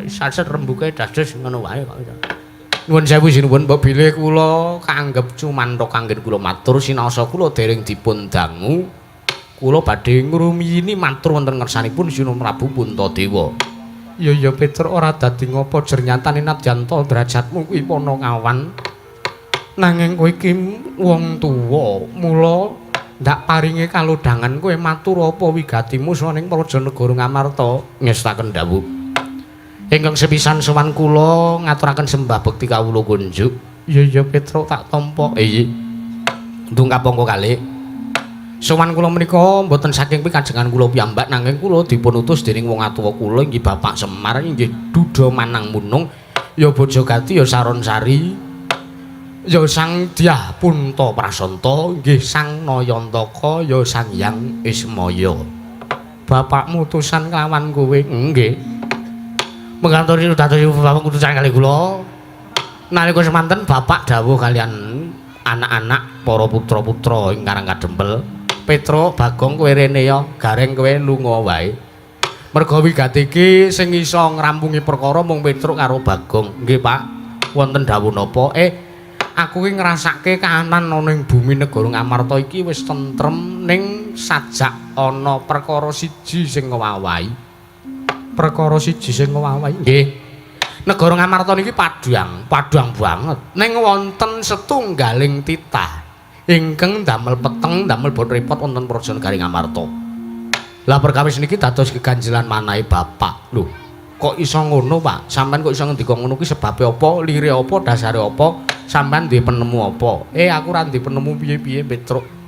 Saset rembuke dados ngono wae kok. Nuwun sewu sinuwun, mbok bilih kula kaanggep cumanthok kanggen kula matur sinaosa kula dereng dipun dangu. Kula badhe ngrumiyini matur wonten ngersanipun Sinuwun Prabu Puntadewa. Iya ya Petruk, ora dadi ngapa, jer nyatane nadyan ta derajatmu kuwi panakawan. Nanging kowe iki wong tuwa, mula ndak paringe kalodhangan kowe matur apa wigatimu sowan ing Praja Negara Ngamarta. Ngestaken dawuh. Ingkang sepisan sowan kula ngaturaken sembah bekti kawula kunjuk. Iya ya Petruk, tak tampa. Iya. Ndung kapangka kalih. Sowan kula menika mboten saking pikajengan kula piyambak, nanging kula dipun utus dening wong atuwa kula inggih Bapak Semar, inggih Duda Manang Munung, ya Bojogati, ya Saron Sari, ya Sang Dyah Punta Prasanta, inggih Sang Nayantaka, ya Sang Hyang Ismaya. Bapakmu utusan kelawan kowe? Nggih. Menganturi dados bapak utusan kali kula. Nalika semanten bapak dawuh kalian anak-anak para putra-putra ing Karang Kadempel. Petro, Bagong, kowe rene ya, Gareng kowe lunga wae. Merga wigati iki sing iso ngrampungi perkara mung Petruk karo Bagong. Nggih, Pak. Wonten dawuh napa? Aku ki ngrasake kahanan ana ing bumi negara Ngamarta iki wis tentrem, ning sajak ana perkara siji sing ngowahi. Perkara siji sing ngowahi? Nggih. Negara Ngamarta niki padhang, padhang banget. Ning wonten setunggaling titah ingkang damel peteng, damel bot repot wonten Praja Negari Ngamarta. Lah perkawis niki dados keganjelan manahe bapak. Lho, kok iso ngono, Pak? Sampeyan kok iso ngendika ngono kuwi sebabe apa? Lire apa? Dasare apa? Sampeyan duwe penemu apa? Aku ora duwe penemu piye-piye, Petruk.